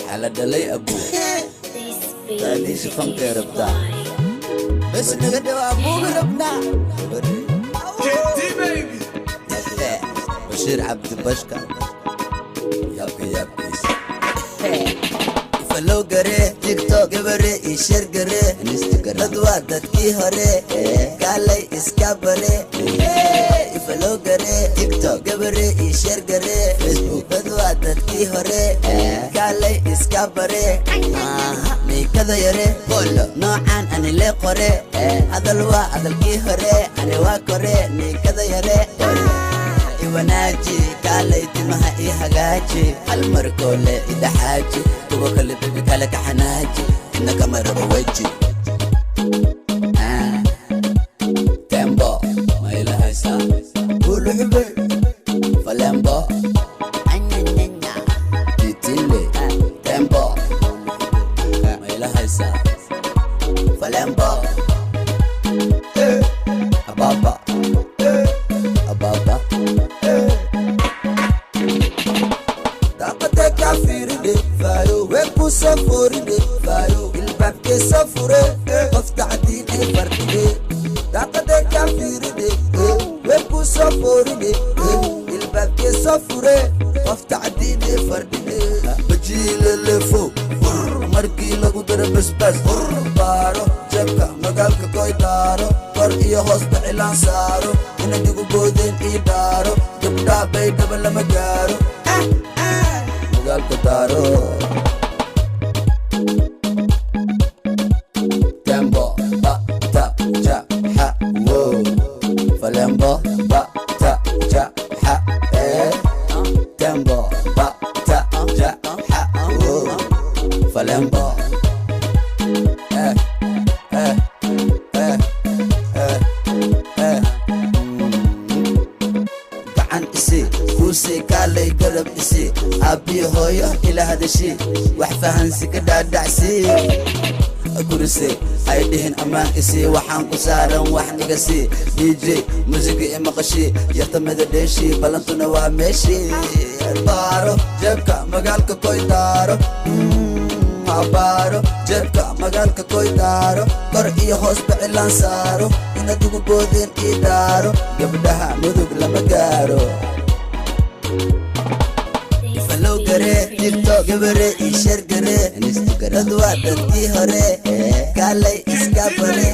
Xala dhalay abuu taaliisha fankay rabtaa bes naga dhawaa muugi rabnaa. Bashiir Cabdi Bashka yaabka yaabkiisa follow garee TikTok gabare ii share garee Instagram. Dad waa dadkii hore kaalay iska bare. Follow garee TikTok gabare ii share garee Facebook. Dad waa dadkii hore kaalay iska bare. Miikada yare bolo noocaan ani lee qore. Hadal waa hadalkii hore, ani waa kore. Miikada yare iwanaaji, kaalay timaha ii hagaaji, hal mar koole idhaxaaji, kuwa kale bebi kale ka xanaaji, ina kama rabo weji. Tembo ma ila haysaa buluxube falembo anyanyanya titile tembo ma ila haysaa falembo ababa ababa daaqada kaa fiiridhe faayo way ku soo fooridhe faayo ilbaabkee soo fure qof tacdiin ee fardhige. Daaqada kaa fiiridhe way ku soo fooridhe ilbaabkee soo fure qof tacdiin ee fardhige. Bajiile lefo markii lagu daro basbaas, baaro jeebka magaalka koy daaro, kor iyo hoosba cilaan saaro, inadigu boodeen ii dhaaro, gabdhaha Baydhaba lama gaaro magaalka daaro. Tembo ba ta ja ha wo falembo ba ta ja ha tembo ba ta ja ha wo falembo eh eh eh eh eh gacan isi kuusii kaalay garab isi aabbiyo hooyo ila hadashi wax fahansi ka dhaadhacsi kurise ay dhihin ammaan isi waxaan ku saaran wax iga sii DJ musiga i maqashii yartamada dheeshii ballantuna waa meeshii. Baaro jeebka magaalka koy daaro, baaro jeebka magaalka koy daaro, kor iyo hoosba cilaan saaro, inaad ugu boodeen ii dhaaro, gabdhaha Mudug lama gaaro. Follow garee TikTok gabare ii share garee Instagram. Dad waa dadkii hore kaalay iska bare.